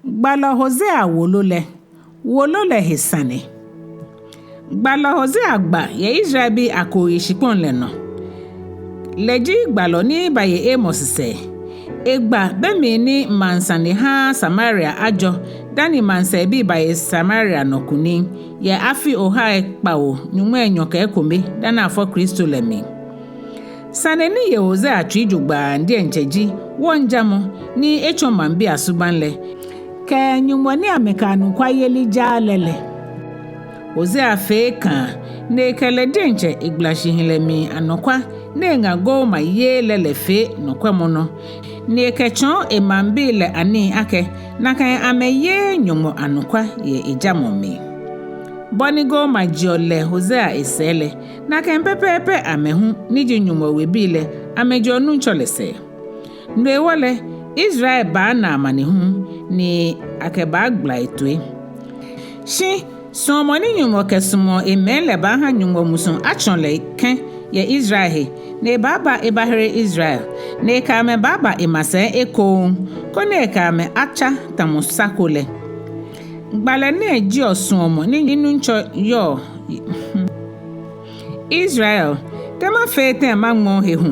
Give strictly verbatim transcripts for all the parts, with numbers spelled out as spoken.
Gbalɔ Hosea wolo lɛ. Wolo lɛ he sane. Gbalɔ Hosea gba yɛ Israelbii akooyi shikpɔŋ lɛ nɔ. Lɛ ji gbalɔ ni baye Amos sɛɛ. Egba be mli ni maŋsane haaa Samaria ajɔ dani maŋsɛɛbii baye Samaria nɔ kunim yɛ afi ohai kpawo nyɔŋmai enyɔ kɛ ekome dani afɔ Kristo lɛ mli. Sane ni ye Hosea tsui jogbaŋŋ diɛŋtsɛ ji wɔŋjamɔ ni etsɔ maŋbii asubaŋ lɛ, kɛ Nyɔŋmɔ ni amɛkɛ anɔkwayeli jaaa lɛ lɛ. Hosea fee ekãa, ni ekɛ lɛ diɛŋtsɛ egbala shihilɛ mli anɔkwa ni eŋa Gomer yeee lɛ lɛ fee nɔkwɛmɔnɔ, ni ekɛtsɔɔ emaŋbii lɛ anii akɛ nakai amɛyeee Nyɔŋmɔ anɔkwa yɛ ejamɔ mli. Bɔ ni Gomer jeɔ lɛ Hosea esɛɛ lɛ, nakai pɛpɛɛpɛ amɛ hu ni ji Nyɔŋmɔ webii lɛ amɛjeɔ Nuŋtsɔ lɛ sɛɛ. No hewɔ lɛ, Israel baana amanehulu ni akɛbaagbala etoi. Shi suɔmɔ ni Nyɔŋmɔ kɛsumɔɔ emɛi lɛ baaha Nyɔŋmɔ musuŋ atsɔ lɛ kɛ̃ yɛ Israel he, ni ebaaba ebahere Israel, ni ekɛ amɛ baaba emasɛi ekoŋŋ, koni ekɛ amɛ atsa tamɔ sa ko lɛ. Gbalɛ nɛɛ jieɔ suɔmɔ ni Nuŋtsɔ yɔɔ. Israel, te mafee tɛŋŋ maŋmɛ ohe hu?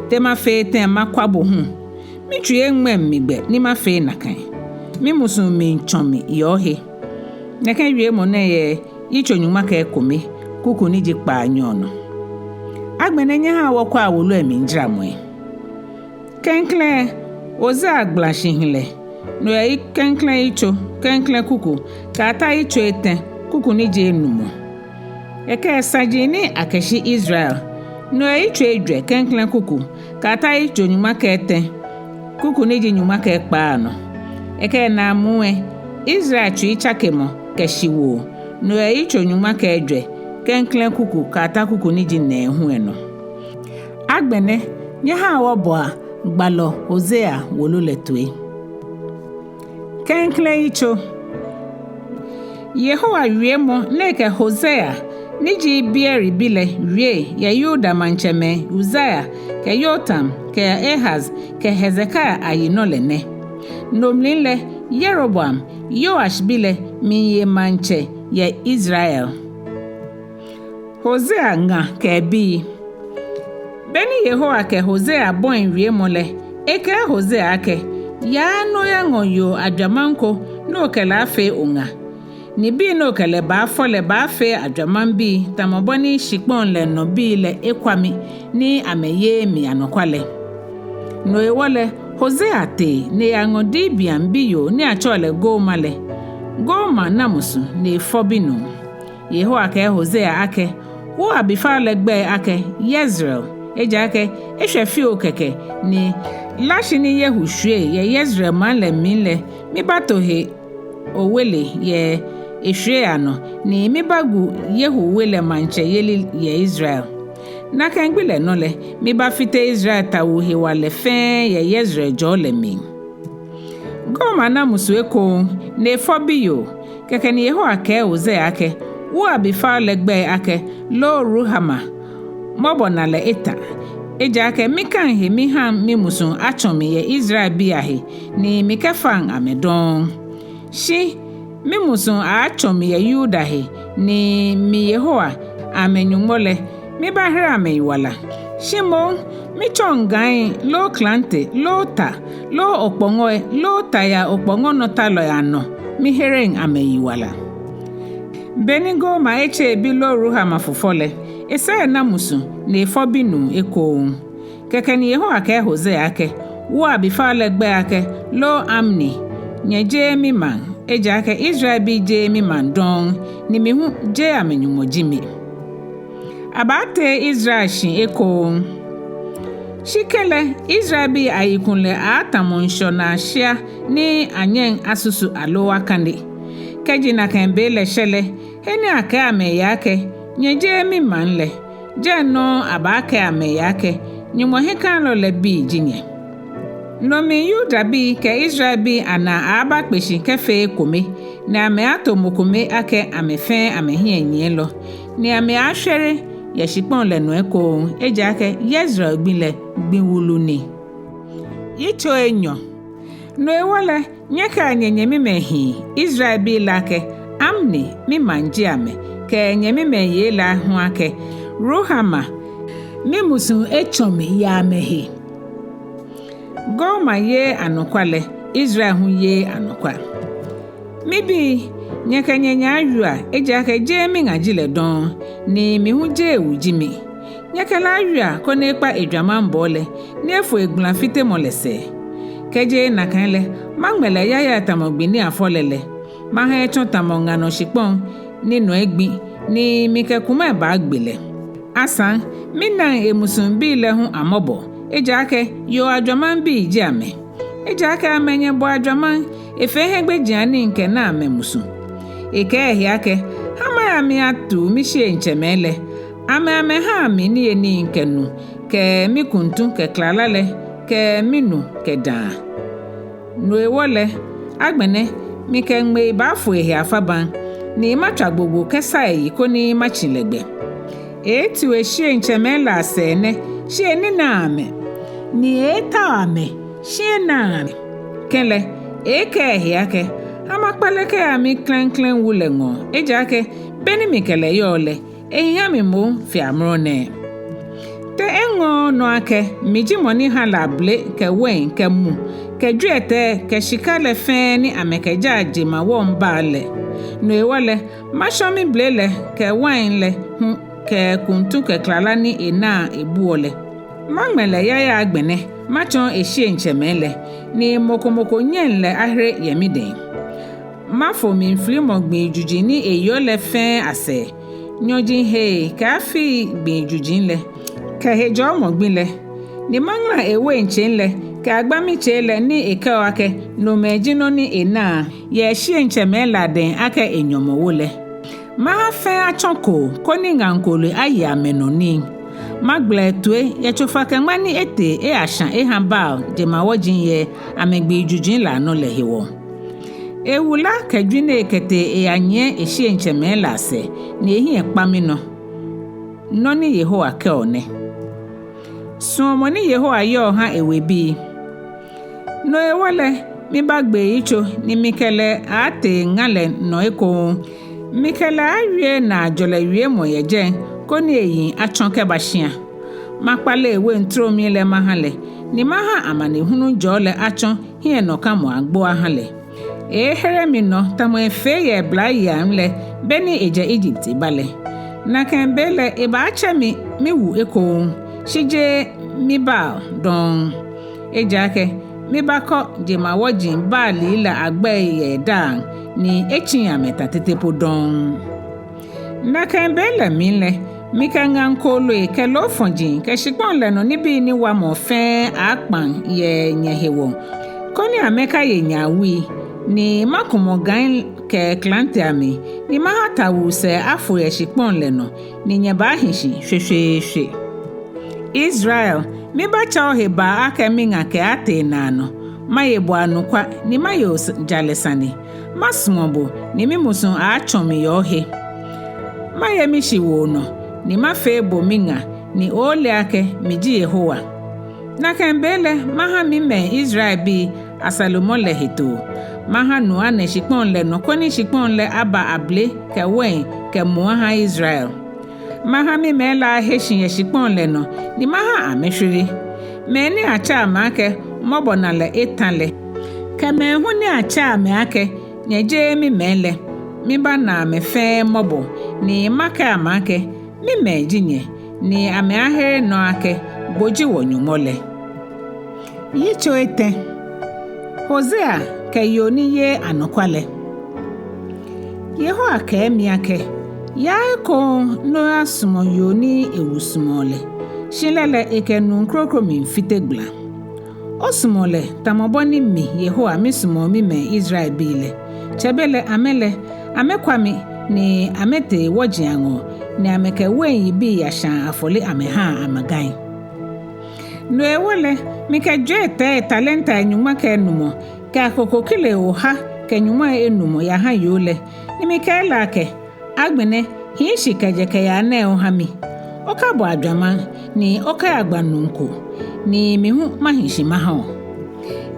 Te mafee tɛŋŋ makwa bo hu? Mitsui eŋmɛŋ mi gbɛ ni mafee nakai. Mimusuŋ miitsɔ mi yɛ ohe. Nɛkɛ wiemɔ nɛɛ yɛ yitso nyɔŋma kɛ ekome, kuku ni ji kpaanyɔ nɔ. Agbɛnɛ nyɛhaa wɔkwɛa wolo lɛ mli jaramɔi. Klɛŋklɛŋ, Hosea gbala shihilɛ. No yɛ yi-, klɛŋklɛŋ yitso, klɛŋklɛŋ kuku, kɛyata yitso etɛ, kuku ni ji enumɔ. Ekɛ saji ni akɛshi Israel. No yɛ yitso ejwɛ, klɛŋklɛŋ kuku, kɛyata yitso nyɔŋma kɛ etɛ, kuku ni ji nyɔŋma kɛ ekpaa nɔ. Ekɛ naamuu lɛ, Israel tsuitsakemɔ kɛ shiwoo. No yɛ yitso nyɔŋma kɛ ejwɛ, klɛŋklɛŋ kuku, kɛyata kuku ni ji nɛɛhu lɛ nɔ. Agbɛnɛ, nyɛhaa wɔboa gbalɔ Hosea wolo lɛ toi. Klɛŋklɛŋ yitso. Yehowa wiemɔ ni ekɛ Hosea, ni ji Beeri bi lɛ, wie yɛ Yuda maŋtsɛmɛi Uzia, kɛ Yotam, kɛ Ahaz, kɛ Hezekia ayinɔ lɛ nɛ. No mli lɛ, Yeroboam, Yoash bi lɛ, miiye maŋtsɛ yɛ Israel. Hosea ŋa kɛ ebii. Beni Yehowa kɛ Hosea bɔi wiemɔ lɛ, ekɛɛ Hosea akɛ: Yaa ni oyaŋɔ yoo ajwamaŋ ko ni okɛ lɛ afee oŋa. Ni bii ni okɛ lɛ baafɔ lɛ baafee ajwamaŋbii, tamɔ bɔ ni shikpɔŋ lɛ nɔ bii lɛ ekwa mi, ni amɛyeee mi anɔkwa lɛ. No hewɔ lɛ, Hosea tee ni eyaŋɔ Diblaim biyoo ni atsɛɔ lɛ Gomer lɛ. Gomer na musu ni efɔ binuu. Yehowa kɛɛ Hosea akɛ: Wo abifao lɛ gbɛi akɛ Yezreel, ejaakɛ eshwɛ fioo kɛkɛ, ni la shi ni Yehu shwie yɛ Yezreel maŋ lɛ mli lɛ, mibaato he owele yɛ eshwiei anɔ, ni mibaagu Yehu we lɛ maŋtsɛyeli yɛ Israel. Nakai gbi lɛ nɔ lɛ, mibaafite Israel tawuu hewalɛ fɛɛ yɛ Yezreel jɔɔ lɛ mli. Gomer na musu ekoŋŋ, ni efɔ biyoo. Kɛkɛ ni Yehowa kɛɛ Hosea akɛ: Wo abifao lɛ gbɛi akɛ Lo-Ruhama, mɔbɔnalɛ etã. Ejaakɛ mikaŋ he mihaŋ mimusuŋ atsɔ mi yɛ Israelbii ahe, ni mikɛfaŋ amɛ dɔŋŋ. Shi mimusuŋ aaatsɔ mi yɛ Yuda he, ni mi Yehowa, amɛ-Nyɔŋmɔ lɛ, mibaahere amɛyiwala. Shi moŋ mitsɔŋ gai loo klante loo ta loo okpɔŋɔi loo tayaa okpɔŋɔnɔtalɔi anɔ mihereŋ amɛyiwala. Beni Gomer etse ebi Lo-Ruhama fufɔ lɛ, esɛɛ na musu ni efɔ binuu ekoŋŋ. Kɛkɛ ni Yehowa kɛɛ Hosea akɛ: Wo abifao lɛ gbɛi akɛ Lo-Ammi, nyɛjeee mimaŋ, ejaakɛ Israelbii jeee mimaŋ dɔŋŋ, ni mi hu jeee amɛ-Nyɔŋmɔ ji mi. Abaatee Israel shi ekoŋŋ. Shi kɛlɛ, Israelbii ayikulɛ aaatamɔ ŋshɔnaa shia ni anyɛŋ asusu aloo akane. Kɛji nakai be lɛ shɛ lɛ, he ni akɛɛ amɛ yɛ akɛ: Nyɛjeee mimaŋ lɛ, jɛi nɔŋŋ abaakɛɛ amɛ yɛ akɛ: Nyɔŋmɔ hiɛkãalɔ lɛ bii ji nyɛ. No mli Yudabii kɛ Israelbii anaa aaabakpe shi kɛfee ekome, ni amɛaato mɔ kome akɛ amɛ fɛɛ amɛhiɛnyiɛlɔ, ni amɛaashwere yɛ shikpɔŋ lɛ nɔ ekoŋŋ, ejaakɛ Yezreel gbi lɛ gbi wulu ni. Yitso enyɔ. No hewɔ lɛ, nyɛkɛa nyɛnyɛmimɛi hii, Israelbii lɛ akɛ, Ammi, mimaŋ ji amɛ, kɛ nyɛmimɛi yei lɛ hu akɛ, Ruhama, mimusuŋ etsɔ mi yɛ amɛhe. Gomer yeee anɔkwa lɛ, Israel hu yeee anɔkwa. Mibii, nyɛkɛ nyɛnyɛ awiea, ejaakɛ jeee miŋa ji lɛ dɔŋŋ, ni mi hu jeee ewu ji mi. Nyɛkɛ lɛ awiea koni ekpa ejwamaŋbɔɔ lɛ, ni efo egbãlãfitemɔ lɛ sɛɛ. Kɛjeee nakai lɛ, maŋmɛ lɛ yayai tamɔ gbi ni afɔ lɛ lɛ. Maha etsɔ tamɔ ŋa nɔ shikpɔŋ ni nɔ egbi, ni mikɛ kumai baagbe lɛ. Asaŋ, minaŋ emusuŋbii lɛ hu amɔbɔ, ejaakɛ yoo ajwamaŋbii ji amɛ. Ejaakɛ amɛnyɛ bɔ ajwamaŋ, efee hiɛgbejianii kɛna amɛmusu. Ekɛɛ ehe akɛ, Ha maya miyatuu mishieŋtsɛmɛi lɛ, amɛ amɛhaa mi niyenii kɛ nu, kɛ mikuntu kɛ klala lɛ, kɛ minu kɛ dãa. No hewɔ lɛ, agbɛnɛ, mikɛ ŋmei baafo ehe afabaŋ, ni matswa gbogbo kɛsa eyi koni matsi lɛ gbɛ. Eeetiu eshieŋtsɛmɛi lɛ asɛɛ nɛ, shi eninaŋ amɛ, ni eeetao amɛ, shi enaŋ amɛ. Kɛlɛ, eeekɛɛ ehe akɛ, Ha makpale kɛya miklɛŋklɛŋ wu lɛ ŋɔɔ, ejaakɛ be ni mikɛ lɛ yɔɔ lɛ, ehi ha mi moŋ fe amrɔ nɛɛ. Te eŋɔɔɔ nɔ akɛ mi ji mɔ ni ha lɛ abele kɛ wein kɛ mu kɛ jwiɛtɛi kɛ shika lɛ fɛɛ ni amɛkɛjaa jemawɔŋ Baal lɛ? No hewɔ lɛ, mashɔ mibele lɛ kɛ wein lɛ hu kɛ kuntu kɛ klala ni enaa ebuɔ lɛ. Maŋmɛ lɛ yayai agbɛnɛ, matsɔɔ eshieŋtsɛmɛi lɛ, ni mɔ ko mɔ ko nyɛŋ lɛ ahere yɛ midɛŋ. Mafo mliflimɔ gbii juji ni eyeɔ lɛ fɛɛ asɛɛ, nyɔji hei kɛ afii gbii juji lɛ, kɛ hejɔɔmɔ gbi lɛ, ni maŋala eweintsei lɛ kɛ agbami tsei lɛ ni ekɛɔ akɛ nomɛi ji nɔ ni enaa yɛ eshieŋtsɛmɛi lɛ adɛŋ akɛ enyɔmɔwo lɛ. Maha fɛɛ atsɔ koo koni ŋaŋ kooloi aye amɛnɔ nii. Magbala etoi yɛ tsofa-kɛ-ŋma ni etee eyashã eha Baal jemawɔji yɛ amɛgbii juji lɛ anɔ lɛ hewɔ. Ewula kɛ jwinei kɛtee eyanyiɛ eshieŋtsɛmɛi lɛ asɛɛ, ni ehiɛ kpa minɔ. Nɔ ni Yehowa kɛɔ nɛ. Suɔmɔ ni Yehowa yɔɔ ha ewebii. No hewɔ lɛ, mibaagbee yitso ni mikɛ lɛ aatee ŋa lɛ nɔ ekoŋŋ. Mikɛ lɛ aaawie naajɔlɛ wiemɔ yɛ jɛi, koni eyiŋ atsɔ kɛba shia. Makpale ewein tromi lɛ maha lɛ, ni maha amanehulu jɔɔ lɛ atsɔ hiɛnɔkamɔ agbo aha lɛ. Eeehere minɔ tamɔ efee yɛ eblayeiaŋ lɛ, be ni ejɛ Egypt eba lɛ. Nakai be lɛ ebaatsɛ mi miwu ekoŋŋ, shi jeee mi Baal dɔŋŋ. Ejaakɛ mibaakɔ jemawɔji Baal lɛ agbɛi yɛ edaaŋ, ni etsiii amɛtã tete po dɔŋŋ. Nakai be lɛ mli lɛ, mikɛ ŋaŋ kooloi kɛ loofɔji kɛ shikpɔŋ lɛ nɔ nibii ni wamɔɔ fɛɛ aaakpaŋ yɛ nyɛhewɔ, koni amɛkaye nyɛ awui, ni makumɔ gãi kɛ klante amli, ni maha tawuu sɛɛ afo yɛ shikpɔŋ lɛ nɔ, ni nyɛbaahi shi shweshweeshwe. Israel, mibaatsɛ ohe baa akɛ miŋa kɛaatee naanɔ. Maye bo anɔkwa, ni maye ojalɛ sane. Masumɔ bo, ni mimusuŋ aaatsɔ mi yɛ ohe. Maye mishiwoo nɔ, ni mafee bo miŋa, ni ooole akɛ mi ji Yehowa. Nakai be lɛ, maha mimɛi Israelbii asalemɔ lɛ hetoo. Maha nu anɛ shikpɔŋ lɛ nɔ koni shikpɔŋ lɛ aba abele kɛ wein kɛ mu aha Israel. Maha mimɛi lɛ ahe shi yɛ shikpɔŋ lɛ nɔ, ni maha amɛshwere. Mɛi ni atsɛ amɛ akɛ mɔbɔnalɛ etã lɛ, kɛ mɛi hu ni atsɛ amɛ akɛ nyɛjeee mimɛi lɛ, mibaana amɛ fɛɛ mɔbɔ, ni makɛɛ amɛ akɛ mimɛi ji nyɛ, ni amɛaahere nɔ akɛ bo ji wɔ-Nyɔŋmɔ lɛ. Yitso etɛ. Hosea kɛ yoo ni yeee anɔkwa lɛ. Yehowa kɛɛ mi akɛ, yaa ekoŋŋ ni oyasumɔ yoo ni ewu sumɔɔ lɛ, shi lɛ lɛ ekɛ nuu kroko miifite gbala. Osumɔ lɛ tamɔ bɔ ni mi Yehowa misumɔɔ mimɛi Israelbii lɛ. Tsɛbelɛ amɛ lɛ, amɛkwa mi, ni amɛtee wɔji aŋɔɔ, ni amɛkɛ wein yibii yashaa afɔle amɛhaa amãgãi. No hewɔ lɛ, mikɛ jwiɛtɛi talenta nyɔŋma kɛ enumɔ, kɛ akoko kilei oha kɛ nyɔŋmai enumɔ yaha yoo lɛ, ni mikɛɛ lɛ akɛ, agbɛnɛ, hii shi kɛjɛ kɛyaa nɛɛ oha mi. Okabɔ ajwamaŋ, ni okayagba nuu ko, ni mi hu mahi shi maha o.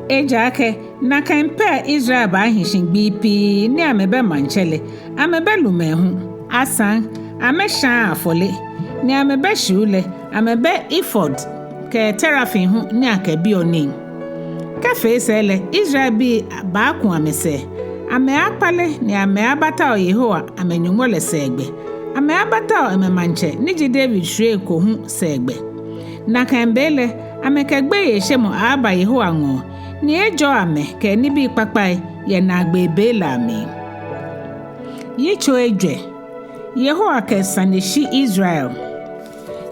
Ejaakɛ Nakai pɛ Israel baahi shi gbii pii ni amɛbɛ maŋtsɛ lɛ, amɛbɛ lumɛi hu. Asaŋ, amɛshãaa afɔle, ni amɛbɛ shiu lɛ, amɛbɛ efod kɛ terafim hu ni akɛbiɔ nii. Kɛfee sɛɛ lɛ, Israelbii baaku amɛsɛɛ, amɛaakpale ni amɛaabatao Yehowa amɛ-Nyɔŋmɔ lɛ sɛɛgbɛ. Amɛaabatao amɛmaŋtsɛ ni ji David shwiei ko hu sɛɛgbɛ. Nakai be lɛ, amɛkɛ gbeyeishemɔ aaaba Yehowa ŋɔɔ, ni eeejɔɔ amɛ kɛ enibii kpakpai yɛ naagbee be lɛ amli. Yitso ejwɛ. Yehowa kɛ sane shi Israel.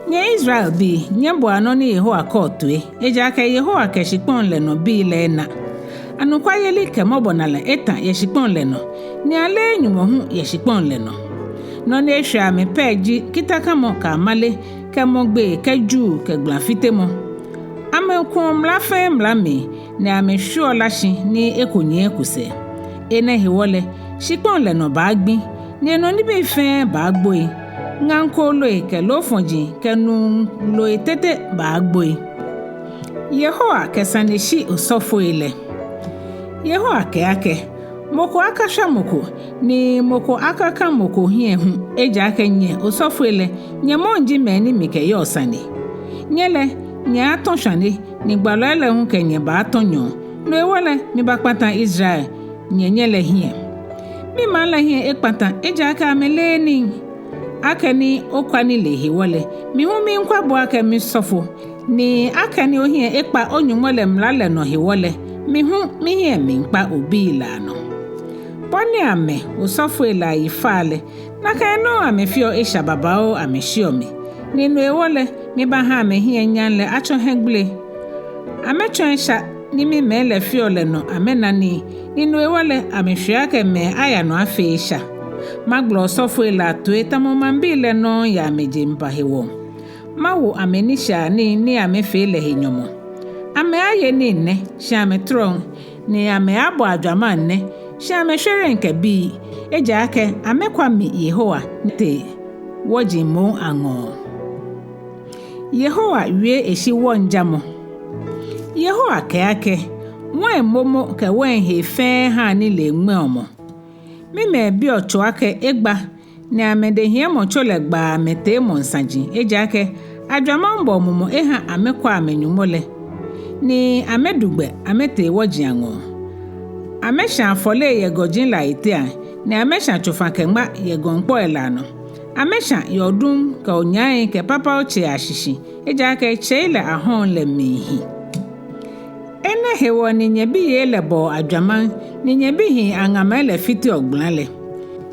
Nyɛ Israelbii, nyɛboa nɔ ni Yehowa kɛɔ toi, ejaakɛ Yehowa kɛ shikpɔŋ lɛ nɔ bii lɛ ena. Anɔkwayeli kɛ mɔbɔnalɛ eta yɛ shikpɔŋ lɛ nɔ, ni aleee Nyɔŋmɔ hu yɛ shikpɔŋ lɛ nɔ. Nɔ ni eshwɛ amɛ pɛ ji kitakamɔ kɛ amale, kɛ mɔgbee, kɛ juu, kɛ gbalafitemɔ. Amɛkuɔ mla fɛɛ mla mli, ni amɛshwieɔ la shi ni eko nyiɛ eko sɛɛ. Enɛ hewɔ lɛ, shikpɔŋ lɛ nɔ baagbi, ni enɔ nibii fɛɛ baagboi. Ŋaŋ kooloi kɛ loofɔji kɛ nuu loi tete baagboi. Yehowa kɛ sane shi osɔfoi lɛ. Yehowa kɛɛ akɛ: Mɔ ko akashwa mɔ ko, ni mɔ ko akaka mɔ ko hiɛ hu, ejaakɛ nyɛ osɔfoi lɛ, nyɛ moŋ ji mɛi ni mikɛyɔɔ sane. Nyɛ lɛ, nyɛaatɔ̃ shwane, ni gbalɔi lɛ hu kɛ nyɛ baatɔ̃ nyɔɔŋ. No hewɔ lɛ, mibaakpata Israel nyɛnyɛ lɛ hiɛ. Mimaŋ lɛ hiɛ ekpata, ejaakɛ amɛleee nii. Akɛni okwa nilee hewɔ lɛ, mi hu miikwa bo akɛ misɔfo, ni akɛni ohiɛ ekpa o-Nyɔŋmɔ lɛ mla lɛ nɔ hewɔ lɛ, mi hu mihiɛ miikpa obii lɛ anɔ. Bɔ ni amɛ osɔfoi lɛ ayi faa lɛ, nakai nɔŋŋ amɛfeɔ esha babaoo amɛshiɔ mi. Ni no hewɔ lɛ, mibaaha amɛhiɛnyam lɛ atsɔ hiɛgbele. Amɛtsɔ esha ni mimɛi lɛ feɔ lɛ nɔ amɛna nii, ni no hewɔ lɛ, amɛshweɔ akɛ mɛi aya nɔ afee esha. Magbala osɔfoi lɛ atoi tamɔ maŋbii lɛ nɔŋŋ yɛ amɛjeŋba hewɔ. Mawo amɛnishaianii ni amɛfee lɛ he nyɔmɔ. Amɛaaye nii nɛ, shi amɛtɔrɔŋ, ni amɛaabɔ ajwamaŋ nɛ, shi amɛshwereŋ kɛ bii, ejaakɛ amɛkwa mi Yehowa ni tee wɔji moŋ aŋɔɔ. Yehowa wie eshi wɔŋjamɔ. Yehowa kɛɛ akɛ: Wain momo kɛ wain hee fɛɛ haa nilee ŋmɛɔ mɔ. Mimɛi biɔ tso akɛ egba, ni amɛdehiɛmɔtso lɛ gbaa amɛteemɔŋ saji, ejaakɛ ajwamãŋbɔɔ mumɔ eha amɛkwa amɛ-Nyɔŋmɔ lɛ, ni amɛdu gbɛ amɛtee wɔji aŋɔɔ. Amɛshã afɔlei yɛ gɔji lɛ ayiteiaŋ, ni amɛshã tsofa-kɛ-ŋma yɛ gɔŋkpɔi lɛ anɔ. Amɛshã yɛ odum kɛ onyai kɛ papaotsei ashishi, ejaakɛ tsei lɛ ahɔɔŋ lɛ miihi. Enɛ hewɔ ni nyɛbiyei lɛ bɔɔ ajwamãŋ, ni nyɛbihii aŋamɛi lɛ fiteɔ gbãlã lɛ.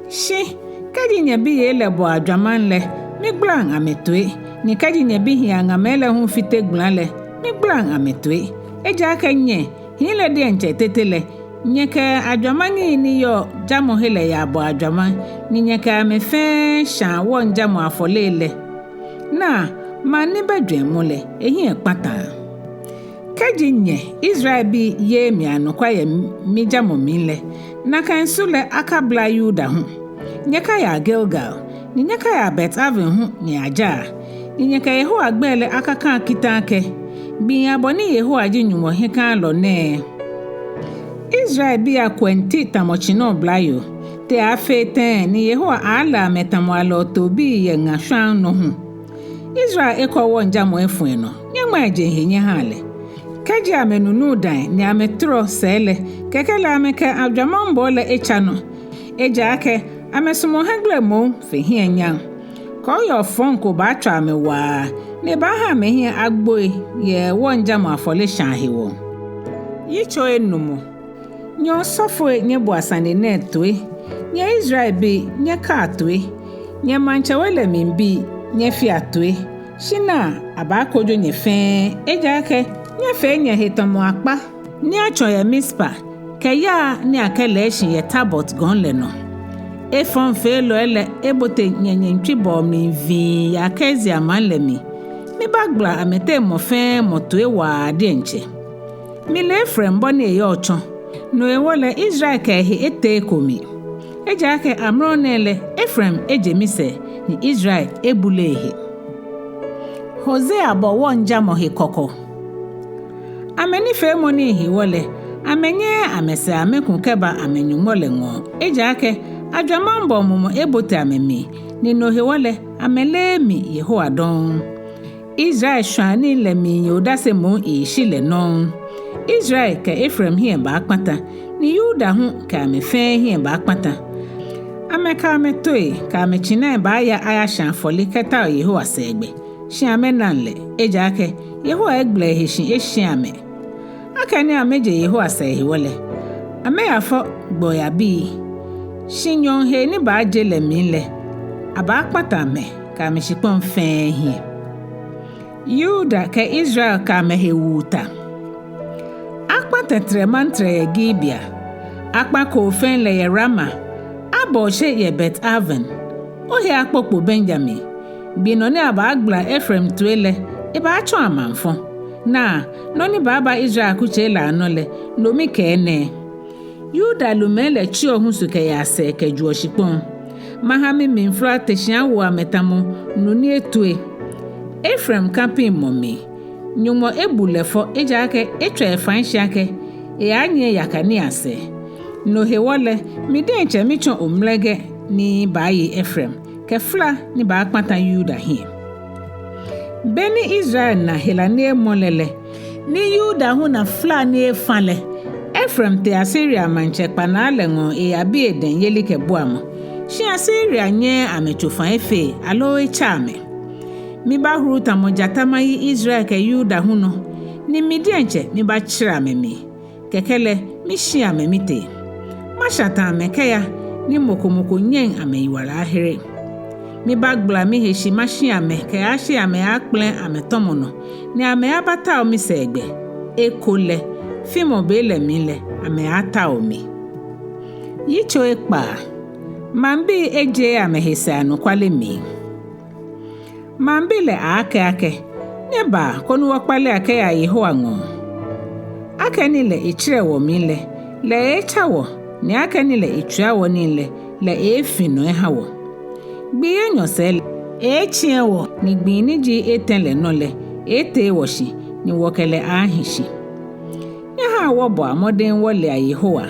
Shi kɛji nyɛbiyei lɛ bɔɔ ajwamãŋ lɛ, migbalaŋ amɛtoi, ni kɛji nyɛbihii aŋamɛi lɛ hu fite gbãlã lɛ, migbalaŋ amɛtoi. Ejaakɛ nyɛ, hii lɛ diɛŋtsɛ tete lɛ, nyɛkɛ ajwamãŋi ni yɔɔ jamɔhe lɛ yabɔɔ ajwamãŋ, ni nyɛkɛ amɛ fɛɛ shãa wɔŋjamɔ afɔlei lɛ. Naa, maŋ ni bɛ jwɛŋmɔ lɛ, ehiɛ kpataa. Kɛji nyɛ Israelbii yeee mi anɔkwa yɛ mijamɔ mli lɛ, nakai su lɛ akabla Yuda hu. Nyɛkayaa Gilgal, ni nyɛkayaa Bet-Aven hu nyɛyajaa, ni nyɛkɛ Yehowa gbɛi lɛ akakaa kita akɛ: Gbii abɔ ni Yehowa ji Nyɔŋmɔ hiɛkãalɔ nɛɛ. Israelbii akuɛŋ ti tamɔ tsinɔ oblayoo. Te aaafee tɛŋŋ ni Yehowa aalɛ amɛ tamɔ alɛɔ toobii yɛ ŋa shwaŋ nɔ hu? Israel ekɔ wɔŋjamɔ efɔ̃ enɔ, nyɛŋmɛa ejeŋ he nyɛhaa lɛ. Kɛji amɛnu Nuŋtsɔ dãa ni amɛtɔrɔ sɛɛ lɛ, kɛkɛ lɛ amɛkɛ ajwamãŋbɔɔ lɛ etsa nɔ. Ejaakɛ amɛsumɔɔ hiɛgbele moŋ fe hiɛnyam. Kɔɔyɔɔ fɔŋ ko baatswa amɛ waa, ni ebaaha amɛhiɛ agboi yɛ wɔŋjamɔ afɔleshãa hewɔ. Yitso enumɔ. Nyɛ osɔfoi, nyɛboa sane nɛɛ toi. Nyɛ Israelbii, nyɛkaa toi. Nyɛ maŋtsɛwei lɛ mli bii, nyɛfea toi. Shi naa, abaakojo nyɛ fɛɛ, ejaakɛ nyɛfee nyɛhe tamɔ akpa ni atsɔ yɛ Mizpa, kɛ yaa ni akɛlɛɛ shi yɛ Tabor gɔŋ lɛ nɔ. Efɔŋfeelɔi lɛ ebote nyɛnyɛŋtswibɔɔ mli vii yɛ Akasia maŋ lɛ mli. Mibaagbala amɛteŋ mɔ fɛɛ mɔ toi waa diɛŋtsɛ. Mile Efraim bɔ ni eyɔɔ tsɔ. No hewɔ lɛ Israel kɛ ehe eteeko mi. Ejaakɛ amrɔ nɛɛ lɛ Efraim eje misɛɛ, ni Israel ebule ehe. Hosea bɔ wɔŋjamɔ he kɔkɔ. Amɛnifeemɔ nii hewɔ lɛ, Amɛnyɛɛɛ amɛsɛɛ amɛku kɛba amɛ-Nyɔŋmɔ lɛ ŋɔɔ, ejaakɛ ajwamaŋbɔɔ mumɔ ebote amɛmli, ni no hewɔ lɛ amɛleee mi Yehowa dɔŋŋ. Israel shwãanii lɛ miiye odase moŋ eeshi lɛ nɔŋŋ. Israel kɛ Efraim hiɛ baakpata, ni Yuda hu kɛ amɛ fɛɛ hiɛ baakpata. Amɛkɛ amɛtooi kɛ amɛtsinai baaya ayashã afɔle kɛtao Yehowa sɛɛgbɛ, shi amɛnaŋ lɛ, ejaakɛ Yehowa egbala ehe shi eshi amɛ. Akɛni amɛje Yehowa sɛɛ hewɔ lɛ, amɛyafɔ gbɔi abii, shi nyɔɔŋ hee ni baaje lɛ mli lɛ, abaakpata amɛ kɛ amɛshikpɔŋ fɛɛ hiɛ. Yuda kɛ Israel kɛ amɛhe wu ta. Akpã tɛtrɛmantrɛ yɛ Gibea, akpã koofɛŋ lɛ yɛ Rama, abɔ oshe yɛ Bet-Aven. Ohe akpokpo Benyamin. Gbi nɔ ni abaagbala Efraim toi lɛ, ebaatsɔ amaŋfɔ. Naa, nɔ ni baaba Israel akutsei lɛ anɔ lɛ, no mikɛɛ nɛ. Yuda lumɛi lɛ tsiɔ husu kɛyaa sɛɛ kɛjuɔ shikpɔŋ. Maha mimlifu ate shi awo amɛ tamɔ nu ni etue. Efraim kã piŋmɔ mli. Nyɔŋmɔ ebu lɛ fɔ, ejaakɛ etswa efai shi akɛ eyaanyiɛ yaka nii asɛɛ. No hewɔ lɛ, mi diɛŋtsɛ mitsɔ omlɛgɛ ni baaye Efraim, kɛ fala ni baakpata Yuda hiɛ. Beni Israel na hela ni emɔ lɛ lɛ, ni Yuda hu na fala ni efã lɛ, Efraim tee Asiria maŋtsɛ kpanaa lɛ ŋɔɔ eyabi edɛŋ yelikɛbuamɔ. Shi Asiria nyɛɛɛ amɛ tsofa efee aloo etsɛ amɛ. Mibaahuru tamɔ jata mayi Israel kɛ Yuda hu nɔ, ni mi diɛŋtsɛ mibaatsɛrɛ amɛmli. Kɛkɛ lɛ, mishi amɛ mitee. Mashata amɛ kɛya, ni mɔ ko mɔ ko nyɛŋ amɛyiwala ahere. Mibaagbala mihe shi mashi amɛ kɛyashi amɛaakpɛlɛ amɛtɔmɔ nɔ, ni amɛaabatao misɛɛgbɛ. Ekolɛ, fimɔ be lɛ mli lɛ, amɛaatao mi. Yitso ekpaa. Maŋbii ejeee amɛhe sɛɛ anɔkwale mli. Maŋbii lɛ aakɛɛ akɛ, nyɛbaa koni wɔkpalea kɛyaa Yehowa ŋɔɔ. Akɛni lɛ etsɛrɛ wɔmli lɛ, lɛ eetsa wɔ, ni akɛni lɛ etswia wɔ nii lɛ, lɛ eefi nɔ eha wɔ. Gbii enyɔ sɛɛ lɛ, eeetsiɛ wɔ, ni gbii ni ji etɛ lɛ nɔ lɛ, eeetee wɔ shi, ni wɔkɛ lɛ aaahi shi. Nyɛhaa wɔbɔa mɔdɛŋ wɔlea Yehowa.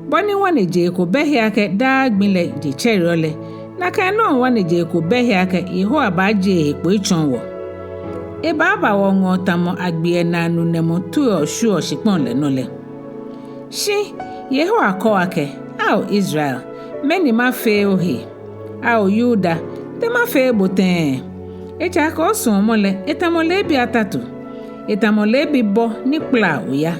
Bɔ ni ŋwanejee ko bɛ he akɛ daa gbi lɛ je tsɛreɔ lɛ, nakai nɔŋŋ ŋwanejee ko bɛ he akɛ Yehowa baajie ehe kpo etsɔɔ wɔ. Ebaaba wɔŋɔɔ tamɔ agbiɛnaa nu nɛmɔ tuɔ shwieɔ shikpɔŋ lɛ nɔ lɛ. Shi Yehowa kɛɔ akɛ, ao Israel, mɛni mafee ohe? Ao Yuda, te mafee bo tɛŋŋ? Ejaakɛ osuɔmɔ lɛ, etamɔ leebi atatu, etamɔ leebi bɔ ni kpalaa oya.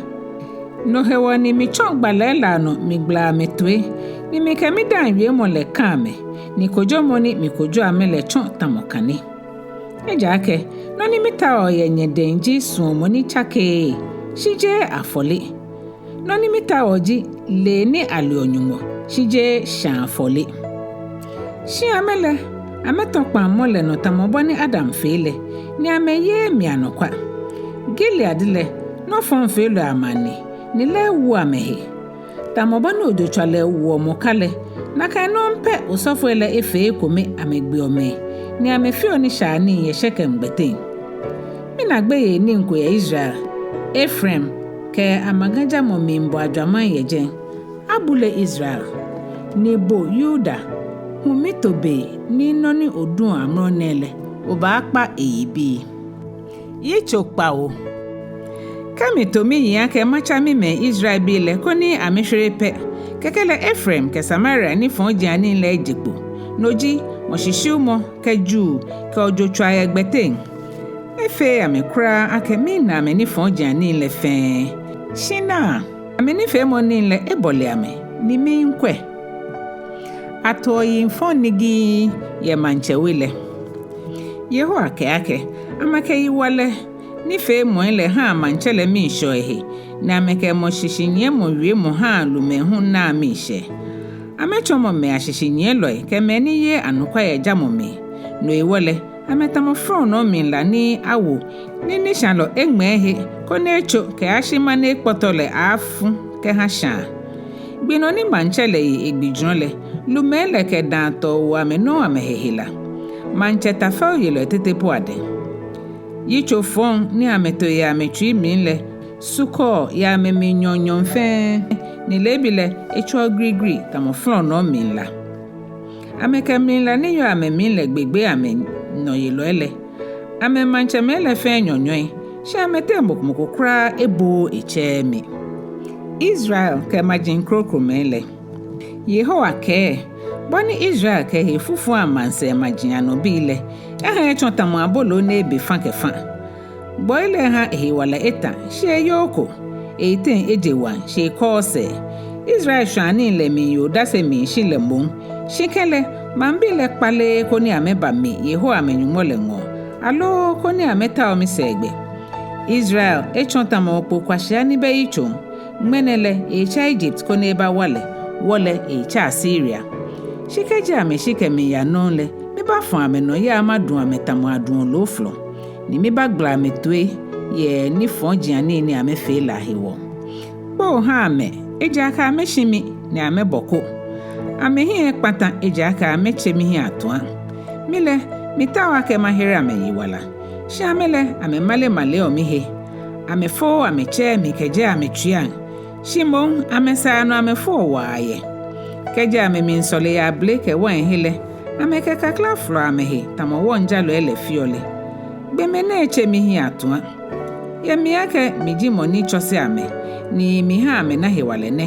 No hewɔ ni mitsɔ gbalɛi lɛ anɔ migbala amɛtoi, ni mikɛ midaaŋ wiemɔ lɛ kã amɛ, ni kojomɔ ni mikojo amɛ lɛ tsɔ tamɔ kane. Ejaakɛ nɔ ni mitaoɔ yɛ nyɛdɛŋ ji suɔmɔ ni tsakeee, shi jeee afɔle. Nɔ ni mitaoɔ ji lee ni aleɔ Nyɔŋmɔ, shi jeee shaa afɔle. Shi amɛ lɛ, amɛtɔ kpaŋmɔ lɛ nɔ tamɔ bɔ ni Adam fee lɛ, ni amɛyeee mi anɔkwa. Gilead lɛ, nɔ fɔŋ feelɔi amaŋ ni, ni lɛ ewo amɛhe. Tamɔ bɔ ni ojotswalɔi woɔ mɔka lɛ, nakai nɔŋŋ pɛ osɔfoi lɛ efee ekome amɛgbeɔ mɛi, ni amɛfeɔ nishaianii yɛ Shekem gbɛteŋ. Mina gbeyei nii ko yɛ Israel, Efraim kɛ amãgã jamɔ miibɔ ajwamãŋ yɛ jɛi. Abule Israel, ni bo Yuda, hu mito be ni nɔ ni oduɔ amrɔ nɛɛ lɛ, obaakpa eyibii. Yitso kpawo. Kɛ mito miyiŋ akɛ matsa mimɛi Israelbii lɛ koni amɛshwere pɛ, kɛkɛ lɛ Efraim kɛ Samaria nifɔjianii lɛ eje kpo, no ji mɔshishiumɔ kɛ juu kɛ ojotswaa yɛ gbɛteŋ. Efeee amɛ kwraa akɛ mina amɛnifɔjianii lɛ fɛɛ. Shi naa, amɛnifeemɔnii lɛ ebɔle amɛ, ni miikwɛ. Atoɔ yiŋ fɔŋ nigii yɛ maŋtsɛ we lɛ. Yehowa kɛɛ akɛ, amɛkɛ yiwalɛ nifeemɔi lɛ haa maŋtsɛ lɛ mii shɛɔ ehe, ni amɛkɛ mɔshishinyiɛmɔ wiemɔ haa lumɛi hu naa miishɛɛ. Amɛtsɔmɔ mɛi ashishinyiɛlɔi kɛ mɛi ni yeee anɔkwa yɛ jamɔ mli. No hewɔ lɛ, amɛtamɔ flɔnɔɔ mli la ni awo, ni nishalɔ eŋmɛɛ he koni etso kɛyashi ma ni ekpɔtɔ lɛ afu kɛha shaa. Gbi nɔ ni maŋtsɛ lɛ ye egbijurɔ lɛ, lumɛi lɛ kɛ dãatɔɔ wo amɛnɔ amɛhe hela. Maŋtsɛ ta fɛoyelɔi tete po adɛŋ. Yitso fɔŋ ni amɛto yɛ amɛtsui mli lɛ, Sukɔɔ yɛ amɛmli nyɔɔŋnyɔɔŋ fɛɛ, ni leebi lɛ etsoɔ grigri tamɔ flɔnɔɔ mli la. Amɛkɛ mlila ni yɔɔ amɛmli lɛ gbegbe amɛnɔyelɔi lɛ. Amɛmaŋtsɛmɛi lɛ fɛɛ nyɔnyɔɔi, shi amɛteŋ mɔ ko mɔ ko kwraa ebooo etsɛɛɛ mi. Israel kɛ maji krokomɛi lɛ. Yehowa kɛɛ, bɔ ni Israel kɛ ehe fufuaa maŋsɛɛ maji anɔ bii lɛ, eha etsɔ tamɔ aboloo ni ebe fã kɛ fã. Gbɔi lɛ ha ehewalɛ eta, shi eyooko, eyiteŋ eje waŋ, shi ekɔɔɔ sɛɛ. Israel shwãanii lɛ miiye odase miishi lɛ moŋ, shi kɛlɛ, maŋbii lɛ kpaleee koni amɛba mi Yehowa amɛ-Nyɔŋmɔ lɛ ŋɔɔ, aloo koni amɛtao misɛɛgbɛ. Israel etsɔ tamɔ okpo kwashia ni bɛ yitsoŋ. Ŋmɛnɛ lɛ, eetsa Egypt koni eba wa lɛ, wɔ lɛ eetsa Asiria. Shi kɛji amɛshi kɛmiiya nɔŋŋ lɛ, mibaafɔ̃ amɛnɔyaa madu amɛ tamɔ aduɔ loofɔlɔ, ni mibaagbala amɛtoi yɛ nifɔjianii ni, ni amɛfee lɛ ahewɔ. Kpoo ha amɛ, ejaakɛ amɛshi mi, ni amɛbɔ ko. Amɛhiɛ ekpata, ejaakɛ amɛtse mihiɛ atua. Mi lɛ, mitaoɔ akɛ mahere amɛyiwala. Shi amɛ lɛ, amɛmalemaleɔ mihe. Amɛfooo amɛtsɛɛɛ mi kɛjɛɛɛ amɛtsuiiaŋ. Shi moŋ, amɛsɛɛ anɔ amɛfoɔ waa yɛ. Kɛji amɛmiisɔle yɛ abele kɛ wain he lɛ, amɛkɛ kakla folɔɔ amɛhe tamɔ wɔŋjalɔi lɛ feɔ lɛ. Gbɔmɛi nɛɛ tse mihiɛ atua. Yɛ mli akɛ miji mɔ ni tsɔse amɛ, ni miha amɛna hewalɛ nɛ.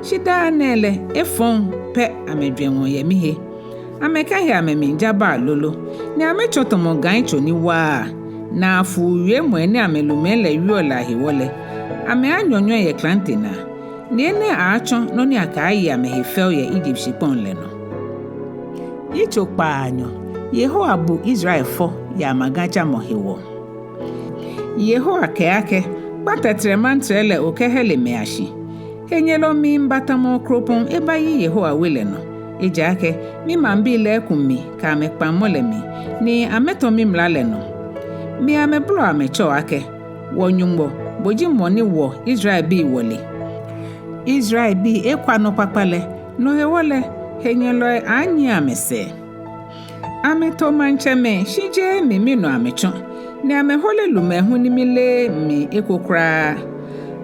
Shi daa nɛɛ lɛ, efɔŋ pɛ amɛjwɛŋɔ yɛ mihe. Amɛkɛhe amɛmiija Baal lolo, ni amɛtsɔ tamɔ gãitso ni waaa. Naafuu wiemɔi ni amɛlumɛi lɛ wieɔ lɛ ahewɔ lɛ, amɛaanyɔnyɔi yɛ klante naa, ni enɛ aaatsɔ nɔ ni akɛaaye amɛhe fɛo yɛ Egypt shikpɔŋ lɛ nɔ. Yitso kpaanyɔ. Yehowa bu Israel fɔ yɛ amagajamɔ hewɔ. Yehowa kɛɛ akɛ, kpa tɛtrɛmantrɛ lɛ okɛhɛle mɛi ashi. Henyɛlɔ miiba tamɔ okropɔŋ ebayi Yehowa we lɛ nɔ. Ejaakɛ mimaŋbii lɛ eku mi kɛ amɛkpaŋmɔ lɛ mli, ni amɛtɔ mimla lɛ nɔ. Mi amɛbolɔɔ amɛtsɛɔ akɛ, wɔ-Nyɔŋmɔ, bo ji mɔ ni wɔ Israelbii wɔle. Israelbii ekwa nɔ kpakpa lɛ, no hewɔ lɛ, henyɛlɔi aanyiɛ amɛsɛɛ. Amɛto maŋtsɛmɛi, shi jeee mi minɔ amɛtsɔ, ni amɛhole lumɛi hu ni mileee mli eko kwraa.